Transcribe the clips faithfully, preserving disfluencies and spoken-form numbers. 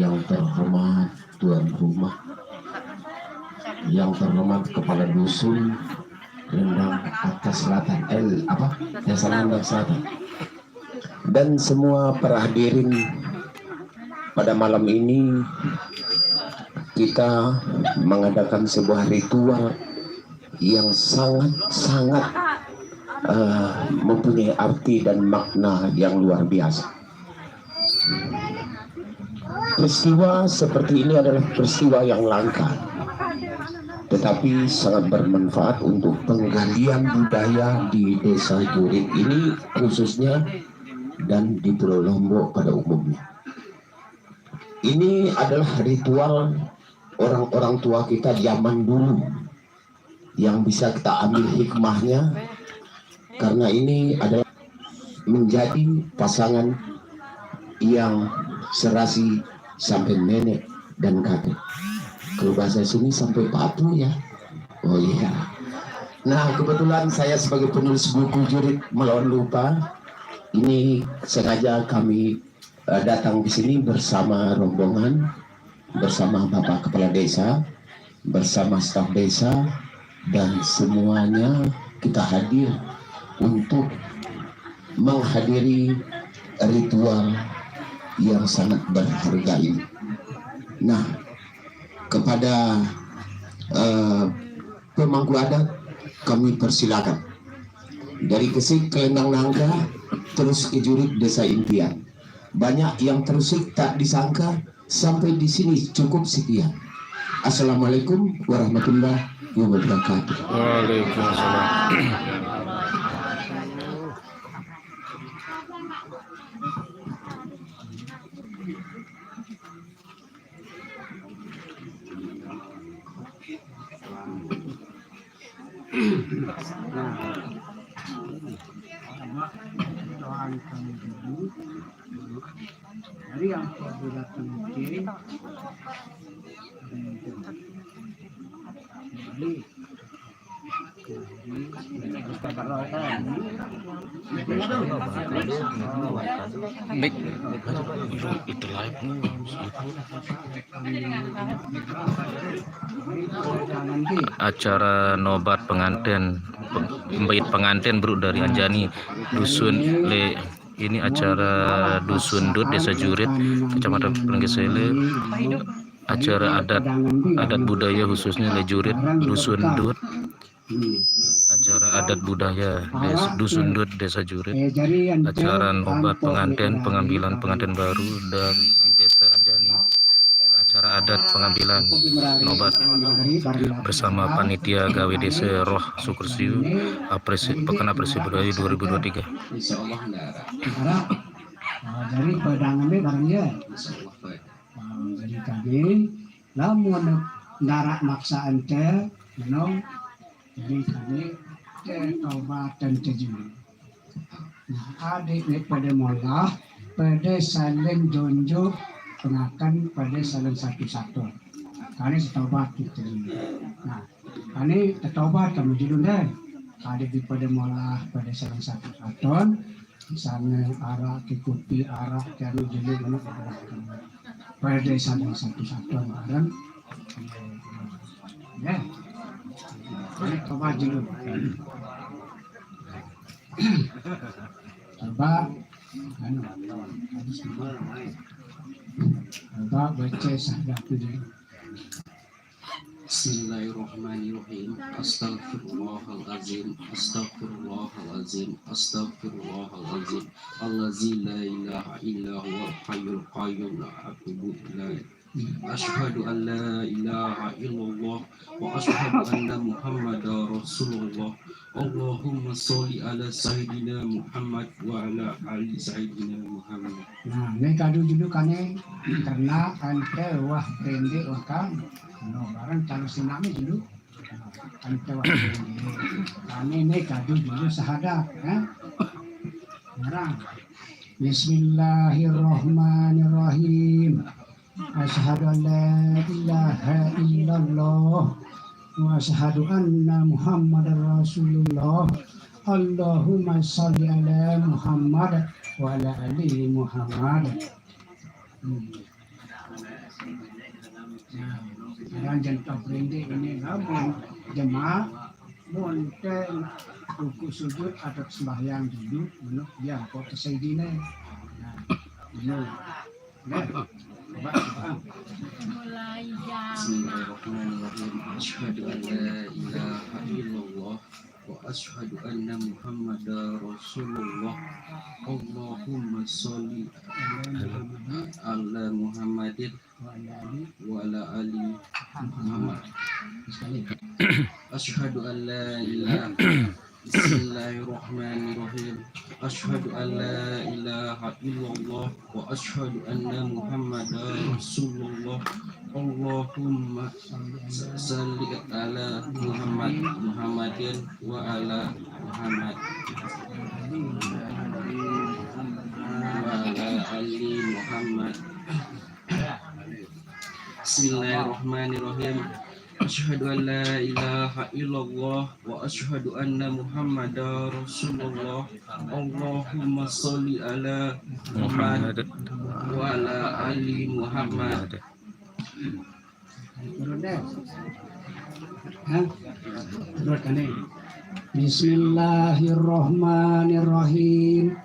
Yang terhormat tuan rumah, yang terhormat kepala dusun Rendang Atas Selatan, eh, apa, Desa Rendang Selatan, dan semua para hadirin. Pada malam ini kita mengadakan sebuah ritual yang sangat-sangat eh, mempunyai arti dan makna yang luar biasa. Peristiwa seperti ini adalah peristiwa yang langka, tetapi sangat bermanfaat untuk penggalian budaya di Desa Jurit ini khususnya, dan di Pulau Lombok pada umumnya. Ini adalah ritual orang-orang tua kita zaman dulu yang bisa kita ambil hikmahnya, karena ini adalah menjadi pasangan yang serasi sampai nenek dan kakek. Kalau bahasa sini sampai patu ya. Oh iya. Nah, kebetulan saya sebagai penulis buku Jurit Melawan Lupa, ini sengaja kami eh, datang di sini bersama rombongan, bersama Bapak Kepala Desa, bersama staf desa, dan semuanya kita hadir untuk menghadiri ritual yang sangat berharga ini. Nah, kepada eh, pemangku adat kami persilakan. Dari Kesik, Kelendang Nangka, terus ke Jurit Desa Impian. Banyak yang terusik tak disangka, sampai di sini cukup sekian. Assalamualaikum warahmatullahi wabarakatuh. Waalaikumsalam. Nah, doakan dulu. Dari yang berat mungkin. Jadi, Mik, itu live nih. Acara nobat pengantin, pembait pengantin bro dari Anjani, dusun le ini acara dusun Dut, Desa Jurit, Kecamatan Pelenggesele. Acara adat, adat budaya khususnya le Jurit, dusun Dut. Acara adat budaya Des, Dusun Dut, Desa Jurit. Acara nobat pengantin, pengambilan pengantin baru dari di Desa Anjani. Acara adat pengambilan nobat bersama panitia gawe desa Roh Sukersiu, apresi, Pekan Apresiasi Budaya dua ribu dua puluh tiga. Insya Allah, Ndara. Ndara, ah, jadi pedangannya bareng ya. Insya Allah, Pak. Ah, jadi kami, lamun ndarak maksa ente, menong, jadi kami, eh, taubat dan terjun. Nah, adik ni pada molah, pada saling junjuk pengakan pada saling satu-satu. Kami setobat kita ni. Nah, kami tetobat kami julun deh. Adik di pada molah, pada saling satu-satu, sana arak, ikuti arak, kami julun mana pada. Pada saling satu-satu bareng. Ya. Ini taubat julun. Coba, anu, coba baca syahadat dulu. Bismillahirrahmanirrahim. Astaghfirullahalazim. Astaghfirullahalazim. Astaghfirullahalazim. Allazi la ilaha illa huwal hayyul qayyum, la atubu ilaih. Asyhadu an la ilaha illallah wa asyhadu anna Muhammadar Rasulullah. Allahumma sholli ala Sayyidina Muhammad wa ala ali Sayyidina Muhammad. Nah, ini kado dulu kane karena ante wah brende wakam. No, barang kalau sinami dulu. Nah, ante wah brende. Kane ini kado dulu syahadat, ya. Barang. Bismillahirrahmanirrahim. Asyhadu an la ilaha illallah wa asyhadu anna Muhammadar Rasulullah. Allahumma sholli ala Muhammad wa ala ali Muhammad. Hmm. Nah, sekarang jangan tak berhenti ini lah, mun jemaah, mun te ruku sujud atau sembahyang dulu, menurut dia kok ke Sayyidina. Nah, ini. Nah, coba, coba. Bismillahirrahmanirrahim. Asyhadu an la ilaha illallah wa asyhadu anna Muhammadar Rasulullah. Allahumma sholli ala Muhammadin wa ala ali Muhammad. Asyhadu an la ilaha Bismillahirrahmanirrahim. Asyhadu an la ilaha illallah wa asyhadu anna Muhammadar Rasulullah. Allahumma salli ala Muhammad Muhammadin wa ala Muhammad wa ala ali Muhammad. Bismillahirrahmanirrahim. Asyhadu an la ilaha illallah wa asyhadu anna Muhammadar Rasulullah. Allahumma sholli ala Muhammad wa ala ali Muhammad. Turun deh. Hah? Turun kan nih. Bismillahirrahmanirrahim.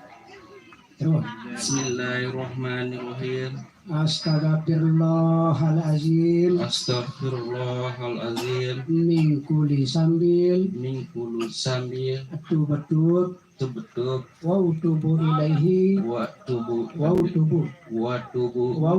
Terus. Bismillahirrahmanirrahim. Astagfirullahalazim. Astagfirullahalazim. Min kulli sambil. Min kulli sambil. Tub tub. Tub tub. Wa utubu ilaihi. Wa tubu. Wa utubu. Wa tubu. Wa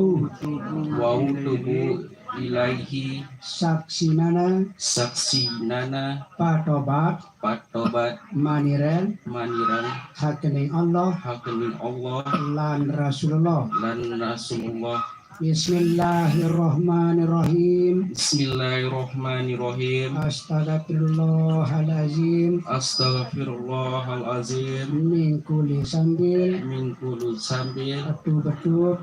Wa tubu ilaihi. Saksinana. Saksinana. Patobat. Patobat. Manireng. Manireng. Hakening Allah. Hakening Allah. Lan Rasulullah. Lan Rasulullah. Bismillahirrahmanirrahim. Bismillahirrahmanirrahim. Astagfirullahalazim. Astagfirullahalazim. Min kulli sambil. Min kulli sambil. Tub tub.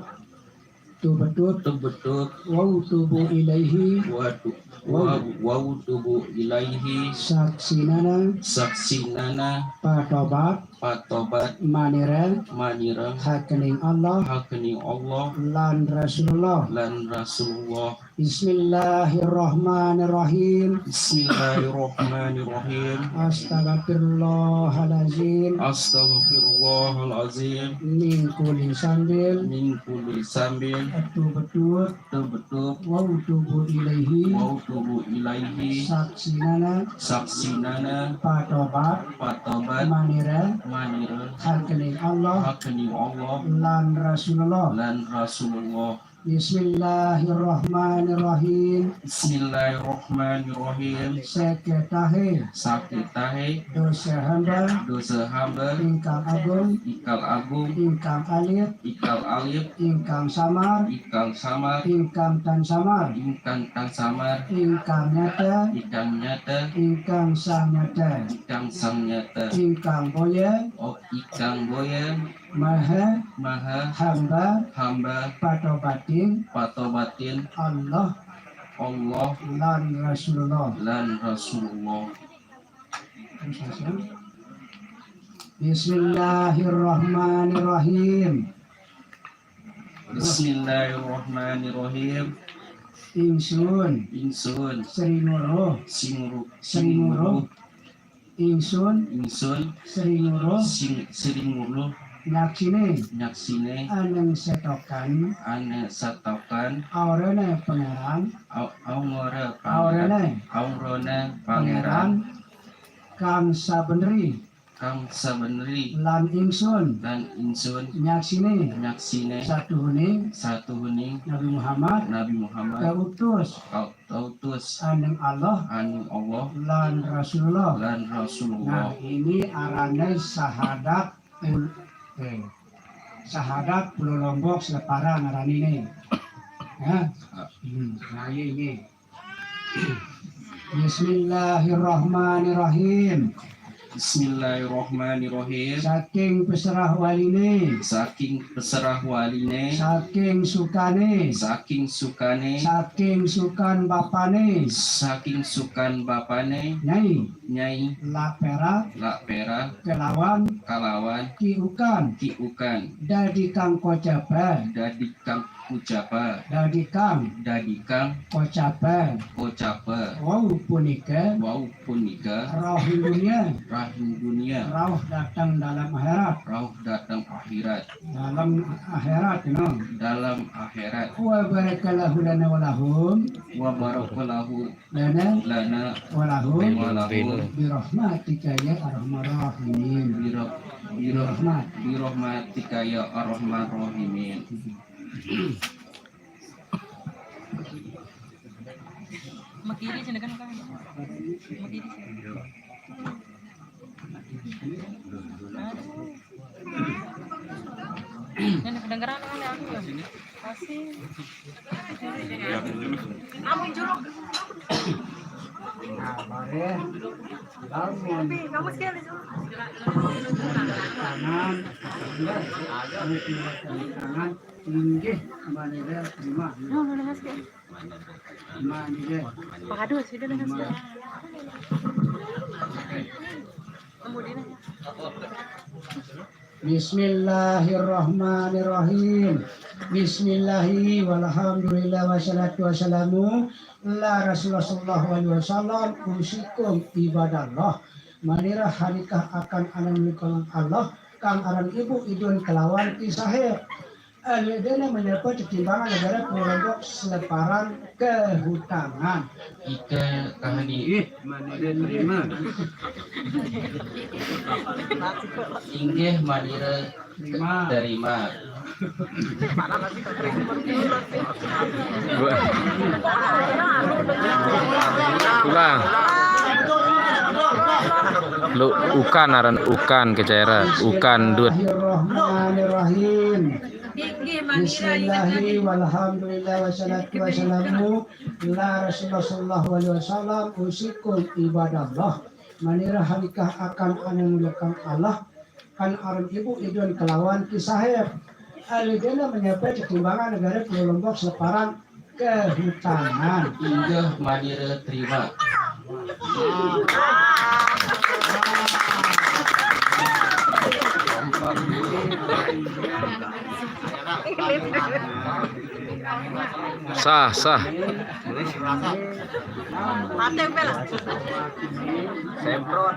Tub tub. Tub tub. Wa utubu ilaihi. Wa tu- wa wa tubu ilaihi. Saksinana. Saksinana. Patobat. Patobat. Manireng. Manireng. Hakening Allah. Hakening Allah. Lan Rasulullah. Lan Rasulullah. Bismillahirrahmanirrahim. Bismillahirrahmanirrahim. Astagfirullahalazim. Astagfirullahalazim. Min kulli sambil. Min kulli sambil. Tub tub. Tub tub. Wa utubu ilaihi. Wa tubu ilaihi. Saksinana. Saksinana. Patobat. Patobat. Manireng. Manireng. Hakening Allah. Hakening Allah. Lan Rasulullah. Lan Rasulullah. Bismillahirrahmanirrahim. Bismillahirrahmanirrahim. Saketahe. Saketahe. Dosa hamba. Dosa hamba. Ingkang agung. Ikal agung. Ingkang alit. Ikal alit. Ingkang samar. Ikal samar. Ingkang tan samar. Ingkang tan samar. Ingkang nyata. Ikang nyata. Ingkang sang nyata. Ikang sang nyata. Ingkang boya. Ok ikang boya. Maha. Maha. Hamba. Hamba. Patobating. Patobatin. Allah. Allah. Lan Rasulullah. Lan Rasulullah. Bismillahirrahmanirrahim. Bismillahirrahmanirrahim. Ingsun. Ingsun. Sri Nguruh. Singuru. Sri Nguruh. Ingsun. Ingsun. Sri Nguruh. Sing. Singuru. Nyaksine. Nyaksine. Aneng setokan. Ane satokan. Aurene pangeran. Au. Aungore. Aurene. Aurone. Pangeran. Pangeran. Kang sabeneri. Kang sabeneri. Lan ingsun. Lan ingsun. Nyaksine. Nyaksine. Satuhuning. Satuhuning. Nabi Muhammad. Nabi Muhammad. Kautus. Kau. Kautus. Aneng Allah. Aneng Allah. Lan Rasulullah. Lan Rasulullah. Nah, ini arane sahadat pul eh, sahadat Pulau Lombok separang arane ini. Ya. Hmm, nah, ini. Bismillahirrahmanirrahim. Bismillahirrahmanirrahim. Saking peserah waline. Saking peserah waline. Saking sukane. Saking sukane. Saking sukan bapane. Saking sukan bapane. Nyai. Nyai Lapera Lapera kelawan kalawan Ki Ukan Ki Ukan dadi kang kocapa. Dadi kang kucapa. Dadi kang Dadi kang kocapa. Kocapa. Wau punika Wau punika rahing dunia. Rahing dunia. Rauh dateng dalam akhirat. Rauh dateng akhirat. Dalam akhirat, you know. Dalam akhirat. Wa barakallahu lana wa lahum. Wa barakallahu Lana lana walahum walahum birahmatika ya arhamar rahimin. Birah- birah- Birahmat. Birahmatika ya arhamar rahimin. Makiri sini kan, Kang. Makiri sini. Aduh. Ini kedengeran kan ya aku ya? Kasih. Nah, mari. Lamun. Kamu sekali. Tangan. Tangan. Inggih, manira terima. Manira. Manira. Waduh, sudah dengan sudah. Kemudian. Bismillahirrahmanirrahim. Bismillahi walhamdulillah wassalatu wassalamu ala Rasulullah sallallahu alaihi wasallam. Usikum ibadallah. Manira hanikah akan anak Allah, kang aran ibu idun kelawan kisahnya. Alidana menyapa tetimbangan negara Pulau Lombok seleparan kehutangan. Ika kahani. Ih, manira terima. Inggih manira terima. Terima. Ulang. Lu ukan aran ukan kecera, ukan dut. Bismillahirrahmanirrahim. Bismillahi walhamdulillah wassalatu wassalamu ala Rasulullah sallallahu alaihi wasallam. Usikum ibadallah. Manira hanikah akan anu muliakan Allah, kan aran ibu idun kelawan kisahnya. Alidana menyapa tetimbangan negara Pulau Lombok seleparan kehutangan. Inggih manira terima. Sah, sah. Semprot.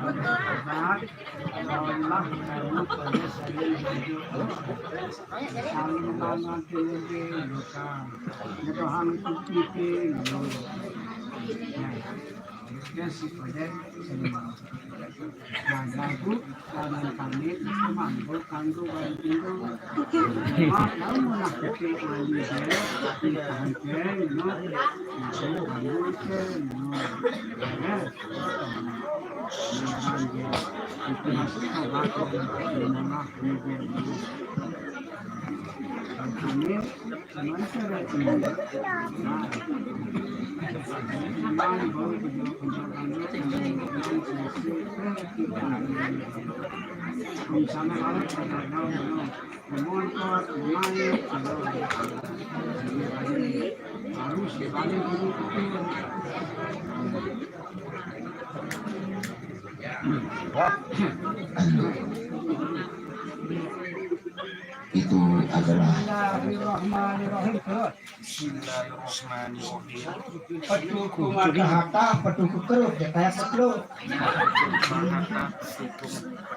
Itu adalah Bismillahirrahmanirrahim. Terus. Bismillahirrahmanirrahim. Petuku mata hata, petuku keruk, ya kayak petluk.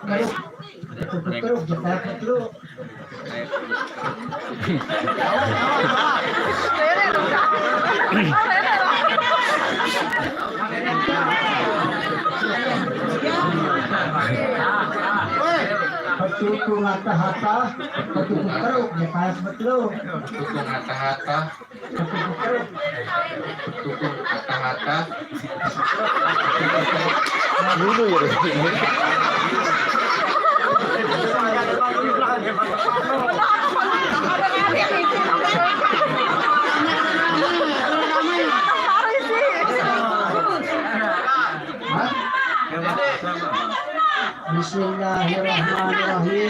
Keruk. Petuku keruk, ya kayak petluk. Petuku mata hata, petuku keruk, ya kayak petluk. Petuku mata hata. Tukung kata-kata. Dulu ya. Bismillahirrahmanirrahim.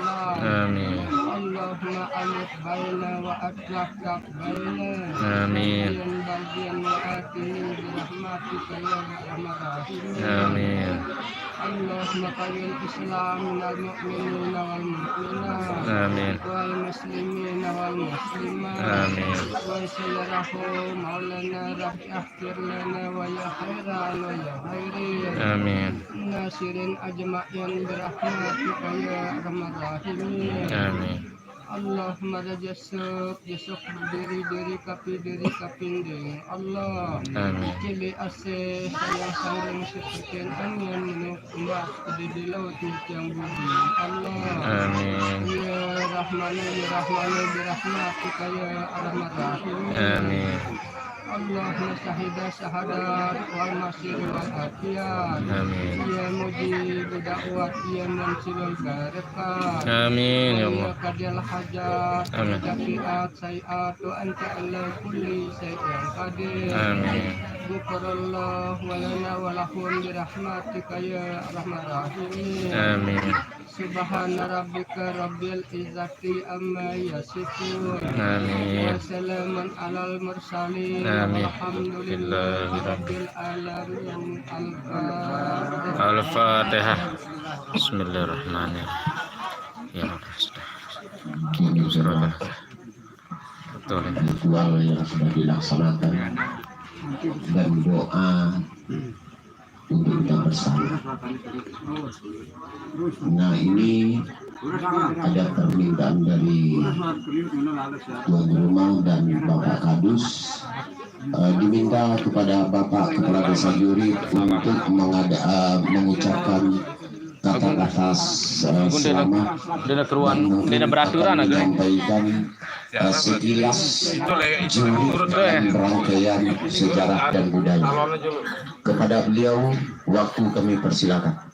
Islam. Amin. Allahumma alif baina wa atlaf baina. Amin. Bagian wa atini bi rahmatika ya arhamar rahimin. Amin. Allahumma qawwil Islam minal mu'minina wal mu'minat. Amin. Wal muslimina wal muslimat. Amin. Wa sallallahu maulana rabbi akhir lana wa ya khairan wa ya khairin. Amin. Nasirin ajma'in bi rahmatika ya arhamar rahimin. Amin. Allahumma rajassuk, jasuk diri diri kapi diri kapinding. Allah. Amin. Cili asih sayang sangring seperti angin menuk ombak di di laut yang budi. Allah. Amin. Ya Rahmanu, ya Rahmanu, bi rahmatika ya arhamar rahimin. Amin. Allahumma syahida syahadat wal masir wal afiyat. Amin. Ya mujib da'wat, ya munsilul barakat. Amin, ya Allah. Ya qadil hajat, amin. Dafi'at sayiat, wa anta ala kulli syai'in qadir. Amin. Ghafarallahu lana wa lakum bi rahmatika ya arhamar rahimin. Amin. Subhana rabbika rabbil izzati amma yasifun. Amin. Wa salamun alal mursalin. Amin. Walhamdulillahi rabbil alamin. Al-Fatihah. Al-Fatihah. Bismillahirrahmanirrahim. Betul. Ritual yang sudah dilaksanakan dan doa untuk kita bersama. Nah, ini ada permintaan dari tuan rumah dan Bapak Kadus, eh, diminta kepada Bapak Kepala Desa Juri untuk mengada, eh, mengucapkan kata-kata, eh, selamat. Dia nak keruan, dia nak beraturan aja. Menyampaikan, eh, sekilas juri dalam rangkaian sejarah dan budaya. Kepada beliau, waktu kami persilakan.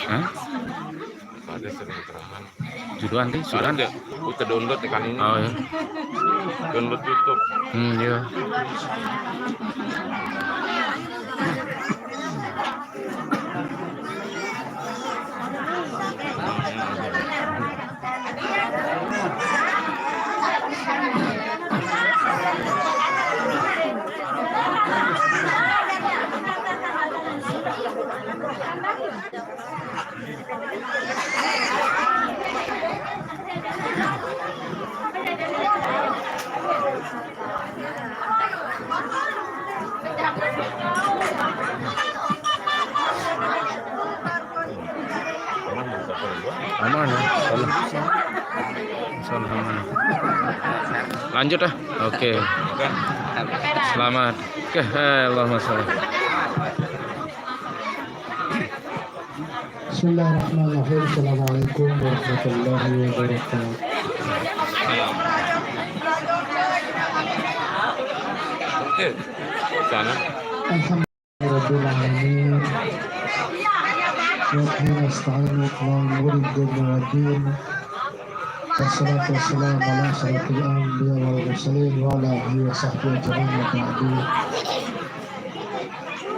Hah? Ada sering terahan. Judul nanti sudah. Ada. Kita download tekan ini. Oh, iya. Download YouTube. Hmm, iya. Aman ya? Aman. Insya Allah aman. Lanjut dah. Oke. Selamat. Oke, eh, Allahumma sholli. Bismillahirrahmanirrahim. Assalamualaikum warahmatullahi wabarakatuh. Alhamdulillahirabbil alamin. Wa bihi nasta'inu ala umuri dunya waddin. Wassalatu wassalamu ala asyrafil anbiya wal mursalin wa ala alihi wa sahbihi ajma'in, wa ba'du.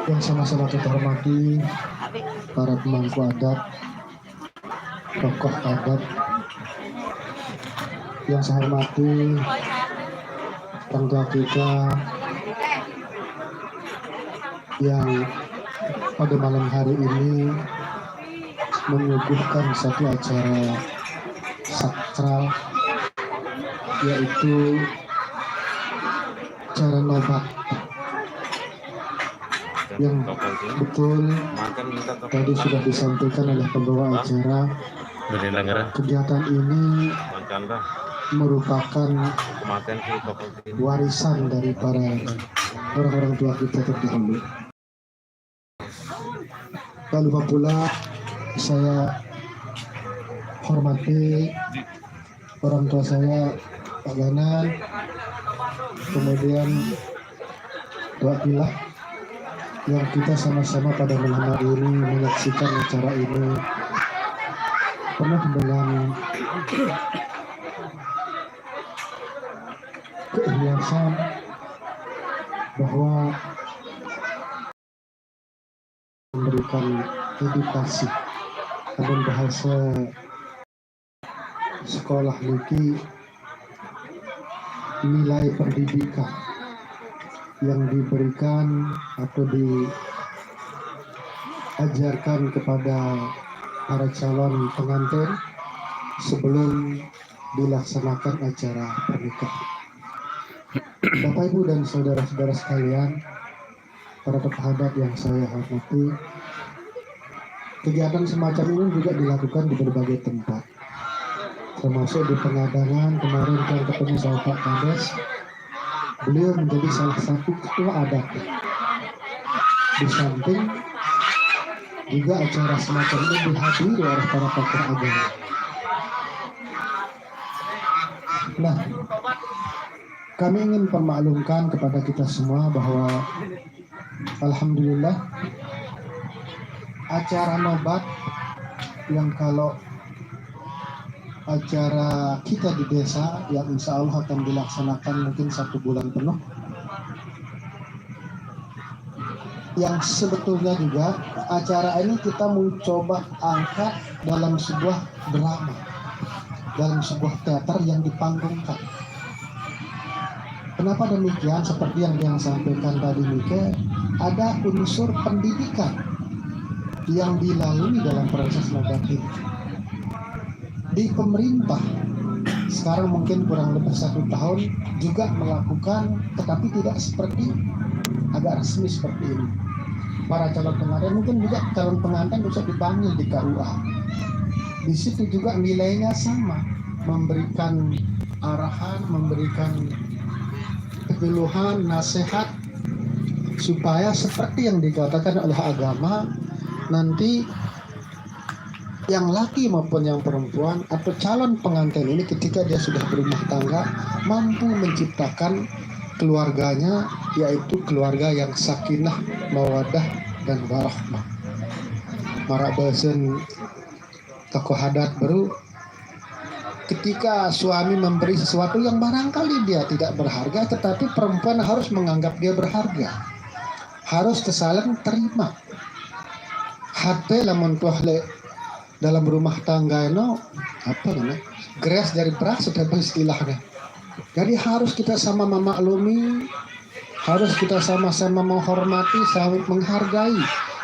Yang sama-sama kita hormati, para pemangku adat, tokoh adat, yang saya hormati orang tua kita yang pada malam hari ini menyuguhkan satu acara sakral, yaitu acara nobat yang betul tadi sudah disampaikan oleh pembawa acara. Kegiatan ini merupakan warisan dari para orang-orang tua kita terdahulu. Tak lupa pula saya hormati orang tua saya, Pak Ganan, kemudian Pak Pilak, yang kita sama-sama pada malam hari ini menyaksikan acara ini penuh dengan keikhlasan bahwa memberikan edukasi dalam bahasa sekolah niki, nilai pendidikan yang diberikan atau diajarkan kepada para calon pengantin sebelum dilaksanakan acara pernikahan. Bapak, Ibu, dan saudara-saudara sekalian, para tokoh adat yang saya hormati, kegiatan semacam ini juga dilakukan di berbagai tempat, termasuk di Pengadangan. Kemarin saya ketemu sama Pak Kades, beliau menjadi salah satu ketua adat. Di samping juga acara semacam ini dihadiri oleh para tokoh agama. Nah, kami ingin permaklumkan kepada kita semua bahwa alhamdulillah, acara nobat yang kalau acara kita di desa yang insya Allah akan dilaksanakan mungkin satu bulan penuh, yang sebetulnya juga acara ini kita mau coba angkat dalam sebuah drama, dalam sebuah teater yang dipanggungkan. Kenapa demikian? Seperti yang dia sampaikan tadi, Mika, ada unsur pendidikan yang dilalui dalam proses negatif. Di pemerintah sekarang mungkin kurang lebih satu tahun juga melakukan, tetapi tidak seperti, agak resmi seperti ini. Para calon pengantin, mungkin juga calon pengantin bisa dipanggil di K U A. Di situ juga nilainya sama, memberikan arahan, memberikan penyuluhan, nasihat, supaya seperti yang dikatakan oleh agama, nanti yang laki maupun yang perempuan atau calon pengantin ini, ketika dia sudah berumah tangga, mampu menciptakan keluarganya, yaitu keluarga yang sakinah, mawadah, dan warahmah. Marak bahasan tokoh adat baru, ketika suami memberi sesuatu yang barangkali dia tidak berharga, tetapi perempuan harus menganggap dia berharga, harus tersaling terima. Hati lamun tuah le dalam rumah tangga, no, apa namanya, geras dari beras, sudah istilahnya. Jadi harus kita sama memaklumi, harus kita sama-sama menghormati, saling menghargai.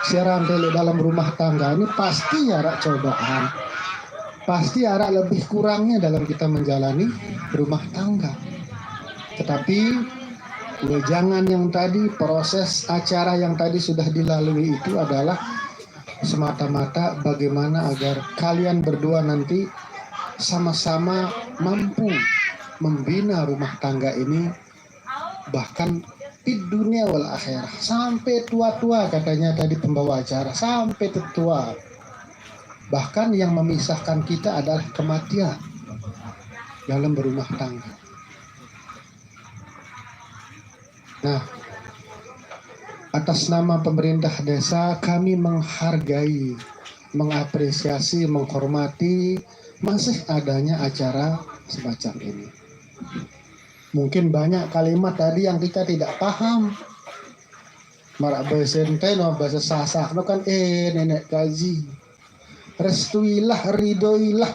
Siaran tele dalam rumah tangga ini pasti ada cobaan, pasti ada lebih kurangnya dalam kita menjalani rumah tangga. Tetapi wejangan yang tadi, proses acara yang tadi sudah dilalui itu adalah semata-mata bagaimana agar kalian berdua nanti sama-sama mampu membina rumah tangga ini, bahkan di dunia wal akhirah, sampai tua-tua, katanya tadi pembawa acara, sampai tetua. Bahkan yang memisahkan kita adalah kematian dalam berumah tangga. Nah, atas nama pemerintah desa, kami menghargai, mengapresiasi, menghormati masih adanya acara semacam ini. Mungkin banyak kalimat tadi yang kita tidak paham. Marak bahasa ente, no, bahasa Sasak, no, kan, eh, nenek kaji. Restuilah, ridhoilah.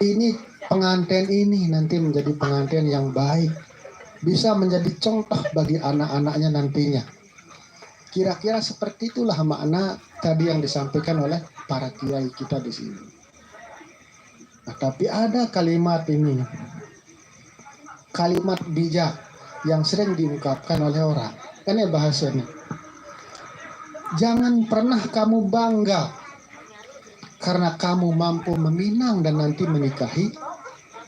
Ini pengantin ini nanti menjadi pengantin yang baik, bisa menjadi contoh bagi anak-anaknya nantinya. Kira-kira seperti itulah makna tadi yang disampaikan oleh para kiai kita di sini. Nah, tapi ada kalimat ini, kalimat bijak yang sering diungkapkan oleh orang. Ini bahasanya. Jangan pernah kamu bangga karena kamu mampu meminang dan nanti menikahi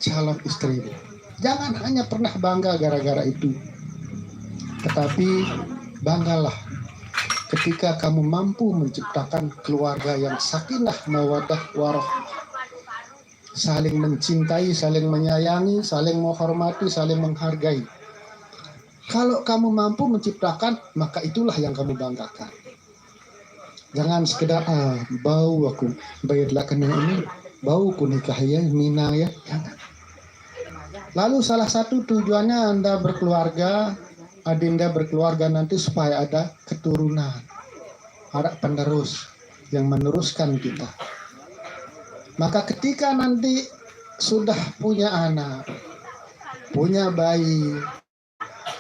calon istrimu. Jangan hanya pernah bangga gara-gara itu, tetapi banggalah ketika kamu mampu menciptakan keluarga yang sakinah, mawadah, warahmah, saling mencintai, saling menyayangi, saling menghormati, saling menghargai. Kalau kamu mampu menciptakan, maka itulah yang kamu banggakan. Jangan sekedar, ah, bau aku bayar lah kena ini, bau ku nikah ya, mina ya. Jangan. Lalu salah satu tujuannya Anda berkeluarga, Adinda berkeluarga nanti supaya ada keturunan, ada penerus yang meneruskan kita. Maka ketika nanti sudah punya anak, punya bayi,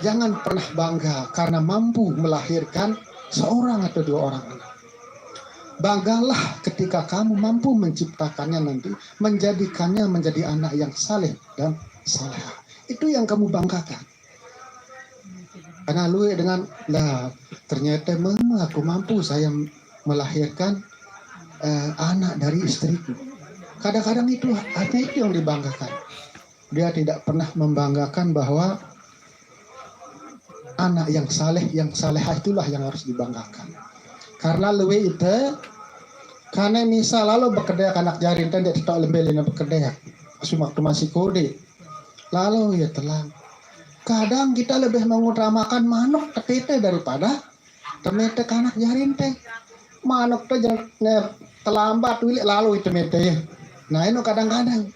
jangan pernah bangga karena mampu melahirkan seorang atau dua orang anak. Banggalah ketika kamu mampu menciptakannya nanti, menjadikannya menjadi anak yang saleh dan salehah. Itu yang kamu banggakan. Karena lu dengan, lah, ternyata memang aku mampu saya melahirkan eh, anak dari istriku. Kadang-kadang itu hanya itu yang dibanggakan. Dia tidak pernah membanggakan bahwa anak yang saleh, yang salehah itulah yang harus dibanggakan. Karena luwe itu, karena misal lalu bekerja anak jari, dan dia tetap lembelina bekerja. Cuma waktu masih kode. Lalu ya telang. Kadang kita lebih mengutamakan manuk tetete daripada temete kanak jari ente. Manuk te jeng-, ne, terlambat wilik lalu itu mete ya. Nah, ini kadang-kadang.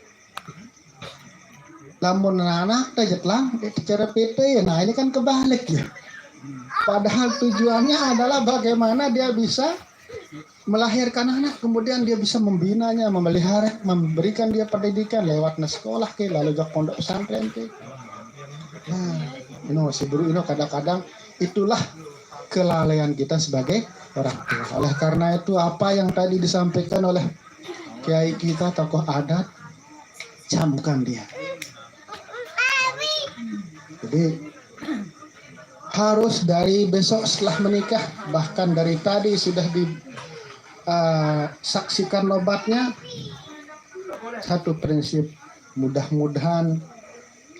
Lamun anak te jetlang, cara pete ya. Nah, ini kan kebalik ya. Padahal tujuannya adalah bagaimana dia bisa melahirkan anak, kemudian dia bisa membinanya, memelihara, memberikan dia pendidikan lewat na sekolah ke, lalu juga pondok pesantren ke. Nah, ino si buru ino kadang-kadang itulah kelalaian kita sebagai orang tua. Oleh karena itu, apa yang tadi disampaikan oleh kiai kita, tokoh adat, camkan dia. Jadi harus dari besok setelah menikah, bahkan dari tadi sudah disaksikan nobatnya. Satu prinsip, mudah-mudahan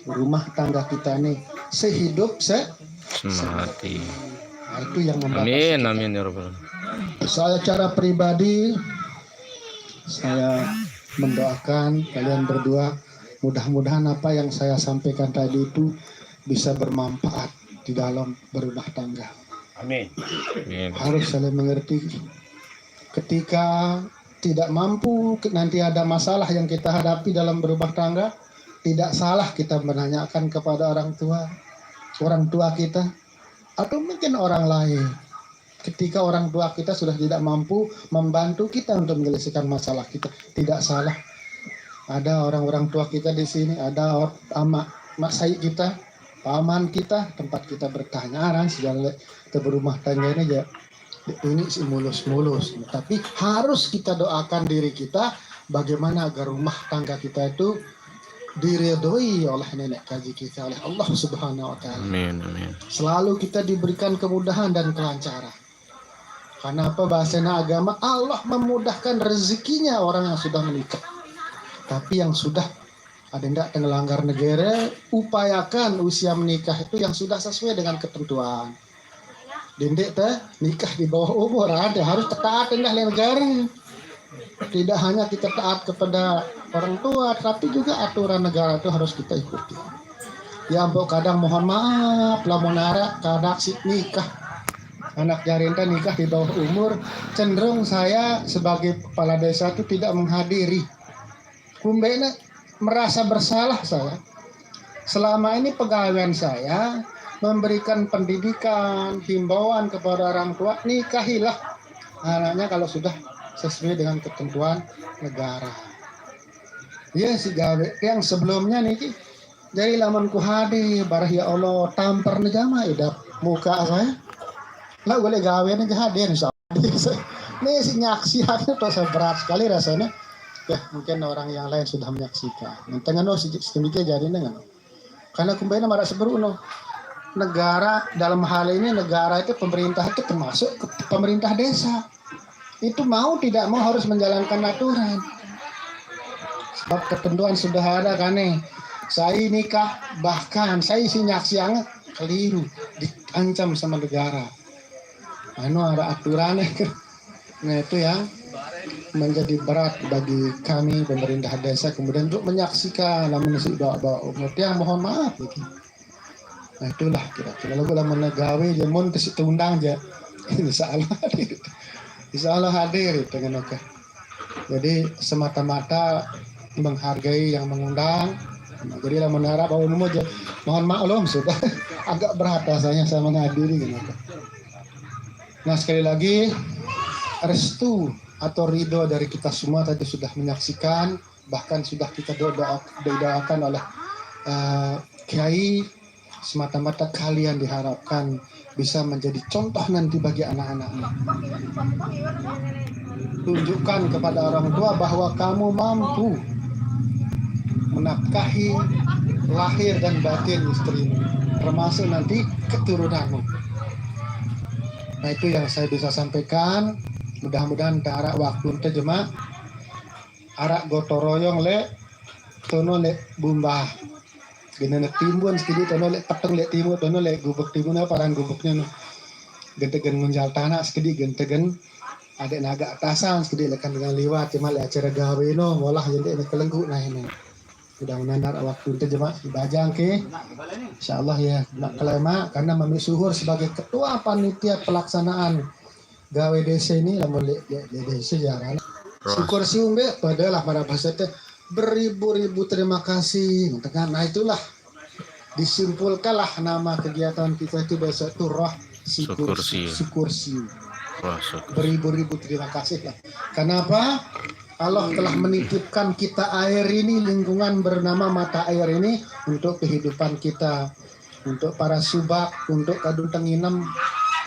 rumah tangga kita ini sehidup se Semati. Nah, itu yang membatasi. Amin, amin ya rabbal. Saya cara pribadi, saya mendoakan kalian berdua, mudah-mudahan apa yang saya sampaikan tadi itu bisa bermanfaat di dalam berumah tangga. Amin. Amin. Harus saling mengerti. Ketika tidak mampu, nanti ada masalah yang kita hadapi dalam berumah tangga, tidak salah kita menanyakan kepada orang tua, orang tua kita, atau mungkin orang lain. Ketika orang tua kita sudah tidak mampu membantu kita untuk menyelesaikan masalah kita, tidak salah. Ada orang-orang tua kita di sini, ada or- ama, mak saik kita, paman kita, tempat kita bertanya, aran segala kita berumah tangga ini aja. Ini sih mulus-mulus. Tapi harus kita doakan diri kita bagaimana agar rumah tangga kita itu diridhoi oleh nenek kaji kita, oleh Allah Subhanahu wa taala. Amin, amin. Selalu kita diberikan kemudahan dan kelancaran. Karena apa? Bahasana agama, Allah memudahkan rezekinya orang yang sudah menikah. Tapi yang sudah ada ndak tengah langgar negara, upayakan usia menikah itu yang sudah sesuai dengan ketentuan. Dendek teh nikah di bawah umur ada, harus taat indah oleh negara. Tidak hanya kita taat kepada orang tua, tapi juga aturan negara itu harus kita ikuti. Ya ampun, kadang mohon maaf, lamun arak kadang si nikah, anak jarinta nikah di bawah umur, cenderung saya sebagai kepala desa itu tidak menghadiri. Kumbena merasa bersalah saya. Selama ini pegawaian saya memberikan pendidikan, himbauan kepada orang tua, nikahilah anaknya kalau sudah sesuai dengan ketentuan negara. Ya, si gawe yang sebelumnya niki. Jadi lamun ku hadir, barah ya Allah, tampar ne jama idap muka saya. Lah boleh gawe ne hadir, insya Allah. Ini si nyaksi aku tuh saya berat sekali rasanya. Ya, mungkin orang yang lain sudah menyaksikan. Nanti ngono sedikit jadi ngono. Karena kumbena marah seberu no. Negara dalam hal ini, negara itu, pemerintah itu termasuk ke pemerintah desa. Itu mau tidak mau harus menjalankan aturan. Sebab ketentuan sudah ada kan nih. Saya nikah, bahkan saya isi nyaksi yang keliru, diancam sama negara. Anu ada aturan. Nah, itu yang menjadi berat bagi kami pemerintah desa, kemudian untuk menyaksikan, lamun si bawa-bawa umur yang mohon maaf gitu. Nah, itulah kira-kira lagu lamun gawe jamun ke situ undang aja. Insya Allah hadir. Insya Allah hadir dengan oke. Jadi semata-mata menghargai yang mengundang. Nah, jadi lamun harap bahwa nemu aja. Mohon maklum sudah agak berat rasanya saya menghadiri gitu. Nah, sekali lagi, restu atau ridho dari kita semua tadi sudah menyaksikan, bahkan sudah kita doa, didoakan oleh uh, Kiai, semata-mata kalian diharapkan bisa menjadi contoh nanti bagi anak-anakmu. Tunjukkan kepada orang tua bahwa kamu mampu menafkahi lahir dan batin istrimu, termasuk nanti keturunanmu. Nah, itu yang saya bisa sampaikan. Mudah-mudahan tarak waktu ente jema arak gotong royong le tono le bumbah. Gene ne timbun sekidi tono le peteng le timu tono le gubuk timu ne paran gubuknya no. Gentegen ngunjal tanah sekidi gentegen ada naga atasan sekidi lekan dengan liwat cuma le acara gawe no molah jadi ne kelenggu nah ini. Mudah-mudahan ada waktu ente jema bajang ke. Insya Allah ya nak kelema karena mami suhur sebagai ketua panitia pelaksanaan gawe desa ini lamun le le desa jarang. Syukur si umbe pada lah para bahasa teh beribu-ribu terima kasih. Nah itulah Disimpulkanlah nama kegiatan kita itu besok itu roh syukur, syukur siu. Syukur siu. Roh syukur. Beribu-ribu terima kasih lah. Kenapa? Allah telah menitipkan kita air ini, lingkungan bernama mata air ini untuk kehidupan kita, untuk para subak, untuk kadun tenginem,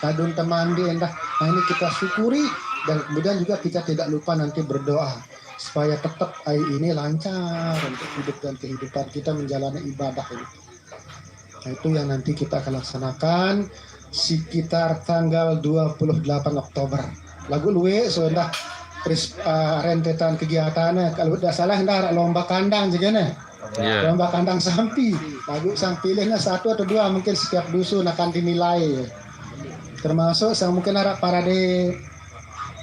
kadun temandi endah. Nah, ini kita syukuri dan kemudian juga kita tidak lupa nanti berdoa supaya tetap air ini lancar untuk hidup dan kehidupan kita menjalani ibadah ini. Nah, itu yang nanti kita akan laksanakan sekitar tanggal dua puluh delapan Oktober. Lagu luwe sudah pris, uh, rentetan kegiatannya. Kalau tidak salah, ndak lomba kandang juga nih. Iya. Lomba kandang sampi. Lagu sang pilihnya satu atau dua mungkin setiap dusun akan dinilai. Termasuk sang mungkin arak parade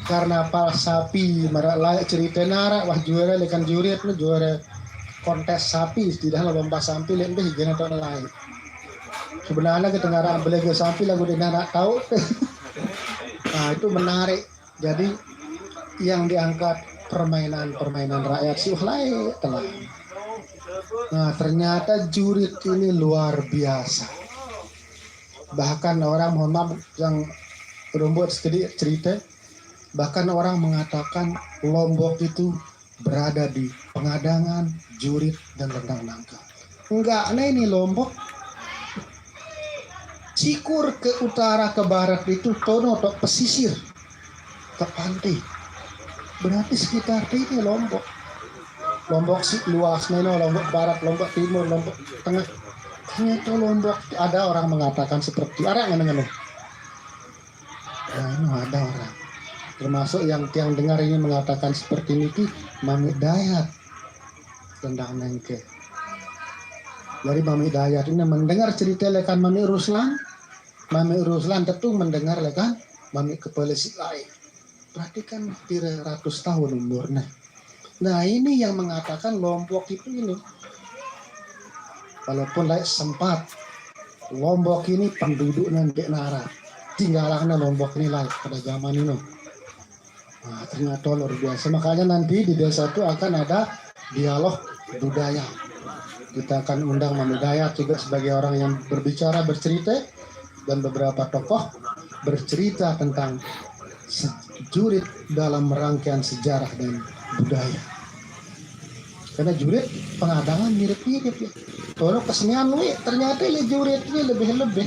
karnaval sapi, marak layak cerita narak, wah juara lekan jurit, juara kontes sapi, tidak lomba sampi, lebih gini atau lain. Sebenarnya kita ngarang belega sampi lagu di narak tahu. Nah, itu menarik. Jadi yang diangkat permainan-permainan rakyat sih lain telah. Nah, ternyata jurit ini luar biasa. Bahkan orang, mohon maaf, yang rumput sedikit cerita, bahkan orang mengatakan Lombok itu berada di Pengadangan, Jurit, dan Lendang Nangka. Enggak, nah ini Lombok. Sikur ke utara, ke barat itu tono tok pesisir, ke pantai. Berarti sekitar ini Lombok. Lombok sih luas, neno, Lombok Barat, Lombok Timur, Lombok Tengah. Ternyata Lombok ada orang mengatakan seperti itu. Ada nggak? Nah, ini ada orang. Termasuk yang tiang dengar ini mengatakan seperti ini ki Mami Dayat tentang Nengke. Jadi Mami Dayat ini mendengar cerita lekan Mami Ruslan, Mami Ruslan tentu mendengar lekan Mami Kepala Silai. Berarti kan pira ratus tahun umurnya. Nah, ini yang mengatakan Lombok itu ini. Walaupun lain sempat Lombok ini penduduknya nggak nara, tinggalannya Lombok ini lain pada zaman ini. Nah, ternyata luar biasa. Makanya nanti di desa itu akan ada dialog budaya. Kita akan undang Mami Dayat juga sebagai orang yang berbicara, bercerita, dan beberapa tokoh bercerita tentang se-, jurit dalam rangkaian sejarah dan budaya. Karena jurit Pengadangan mirip-mirip ya. Kalau kesenian wi, ternyata le jurit ini lebih-lebih.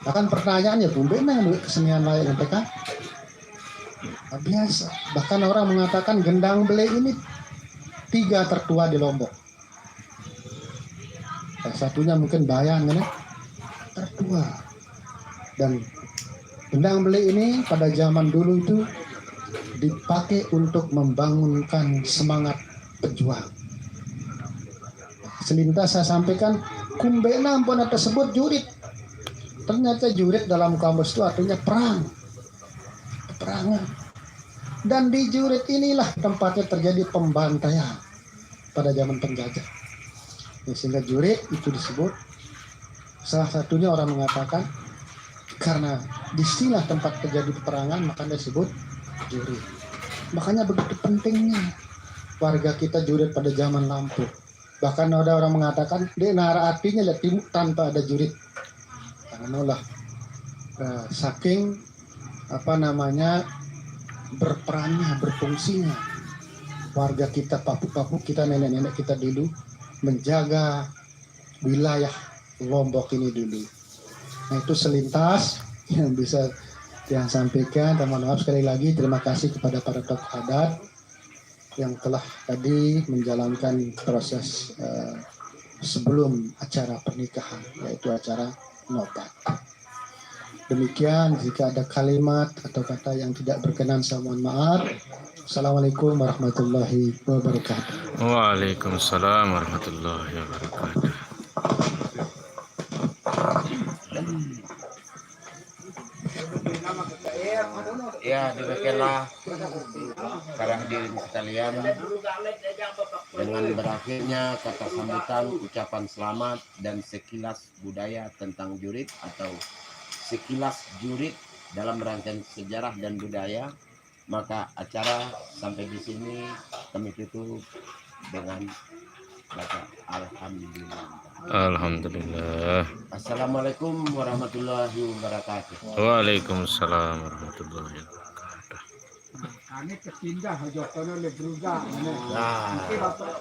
Bahkan pertanyaannya, bumbe nah wi kesenian lain yang P K? Nah, biasa. Bahkan orang mengatakan gendang bele ini tiga tertua di Lombok. Salah satunya mungkin Bayan, kan, ya? Tertua. Dan gendang bele ini pada zaman dulu itu dipakai untuk membangunkan semangat pejuang. Selintas saya sampaikan, kumbena ampun tersebut jurit. Ternyata jurit dalam kamus itu artinya perang. Peperangan. Dan di jurit inilah tempatnya terjadi pembantaian pada zaman penjajah. Ya, sehingga jurit itu disebut, salah satunya orang mengatakan, karena di sinilah tempat terjadi peperangan, makanya disebut jurit. Makanya begitu pentingnya warga kita jurit pada zaman lampau. Bahkan ada orang mengatakan, di nara artinya lah timur tanpa ada jurit. Karena lah, eh, saking, apa namanya, berperannya, berfungsinya warga kita, papuk-papuk kita, nenek-nenek kita dulu menjaga wilayah Lombok ini dulu. Nah, itu selintas yang bisa saya sampaikan. Dan mohon maaf sekali lagi, terima kasih kepada para tokoh adat yang telah tadi menjalankan proses, eh, sebelum acara pernikahan, yaitu acara nobat. Demikian, jika ada kalimat atau kata yang tidak berkenan, saya mohon maaf. Assalamualaikum warahmatullahi wabarakatuh. Waalaikumsalam warahmatullahi wabarakatuh. Ya, demikianlah para hadirin sekalian, dengan berakhirnya kata sambutan, ucapan selamat, dan sekilas budaya tentang jurit atau sekilas jurit dalam rangkaian sejarah dan budaya, maka acara sampai di sini kami tutup dengan baca Alhamdulillah. Alhamdulillah. Assalamualaikum warahmatullahi wabarakatuh. Waalaikumsalam warahmatullahi wabarakatuh. Kami tersinggah jokono le berubah. Nah, Nanti bapak